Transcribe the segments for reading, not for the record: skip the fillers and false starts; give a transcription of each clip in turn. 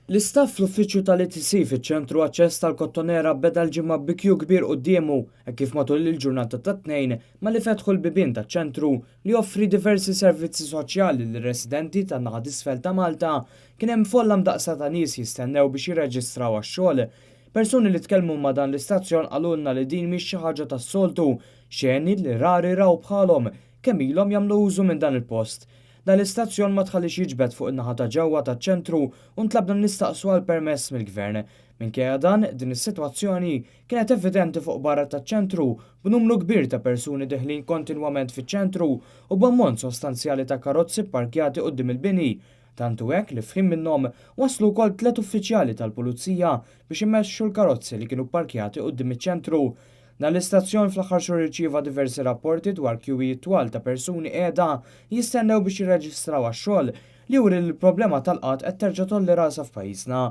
L-istaff fl-uffiċċju tal-ETC fiċ-Ċentru Aċċess tal-Kottonera beda l-ġimgħa bi kju kbir quddiemu hekk kif matul il-ġurnata tat-Tnejn malli fetħu l-bibien taċ-ċentru li joffri diversi servizzi soċjali lir-residenti tan-naħa t'isfel ta' Malta kien hemm folla mdaqqsa ta' nies jistennew biex jirreġistraw għax-xogħol. Persuni li tkellmu ma' dan l-istazzjon qalulna li din mhix xi ħaġa tas-soltu, xeni li rari raw bħalhom kemm ilhom jagħmlu użu minn dan il-post. Dan l-istazzjon ma tħalliex jiġbed fuq in-naħa ta' ġewwa taċ-ċentru u ntlabna nistaqsu għal permess mill-Gvern. Minkejja dan, din is-sitwazzjoni kienet evidenti fuq barra taċ-ċentru b'numru kbir ta' persuni deħlin kontinwament fiċ-ċentru u b'ammont sostanzjali ta' karozzi pparkjati quddiem il-bini. Tant hu hekk li f'ħin minnhom waslu wkoll tlett uffiċjali tal-Pulizija biex imexxu l-karozzi li kienu pparkjati quddiem iċ-ċentru. Dan l-istazzjon fl-aħħar xhur irċieva diversi rapporti dwar kjuwijiet twal ta' persuni qiegħda jistennew biex jirreġistraw għax-xogħol, li juri li l-problema tal-qgħad qed terġa' tgħolli rasha f'pajjiżna.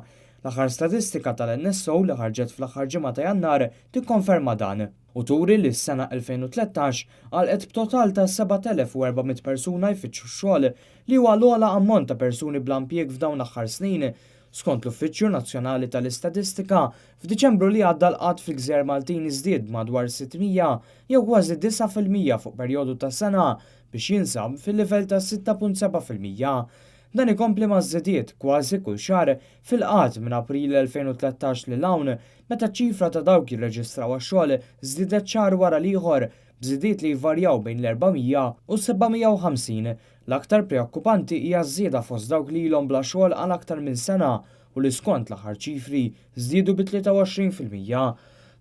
L-aħħar statistika tal-NSO li ħarġet fl-aħħar ġimgħa ta' Jannar tikkonferma dan, u turi li s-sena 2013 għalqet b'total ta' 7,400 persuna jfittxu x-xogħol, li huwa l-ogħla ammont ta' persuni bla impjieg f'dawn l-aħħar snin. Skont l-Uffiċċju Nazzjonali tal-Istatistika, f'Diċembru li għadda l-qgħad fil-gżejjer Maltin żdied b'madwar 600 jew kważi 9% fuq perjodu ta' sena biex jinsab fil-livell ta' 6.7%. Dan ikompli maż-żidiet, kważi kull xahar, fil-qgħad minn April 2013 lil hawn, meta ċ-ċifra ta' dawk jirreġistraw għax-xogħol żdiedet xahar wara l-ieħor b'żidiet li jvarjaw bejn l-400 u s-750. L-aktar preokkupanti hija ż-żieda fost dawk li ilhom bla xogħol għal aktar minn sena u li skont l-aħħar ċifri żdiedu bi 23%.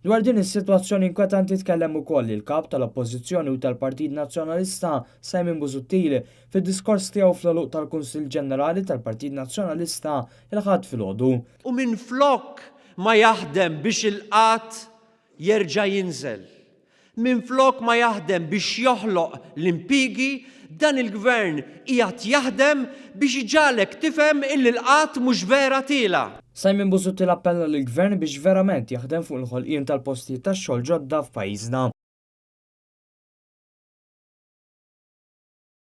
Dwar din is-sitwazzjoni inkwetanti tkellem ukoll il-Kap tal-Oppożizzjoni u tal-Partit Nazzjonalista Simon Busuttil fid-diskors tiegħu fl-għeluq tal-Kunsill Ġenerali tal-Partit Nazzjonalista il-Ħadd filgħodu. U minflok ma jaħdem biex il-qgħad jerġa' jinżel, Minflok ma jaħdem biex joħloq l-impjiegi, dan il-Gvern qiegħed jaħdem biex iġagħlek tifhem illi l-qgħad mhux vera tiela'. Simon Busuttil appella lill-Gvern biex verament jaħdem fuq il-ħolqien tal-postijiet tax-xogħol ġodda f'pajjiżna.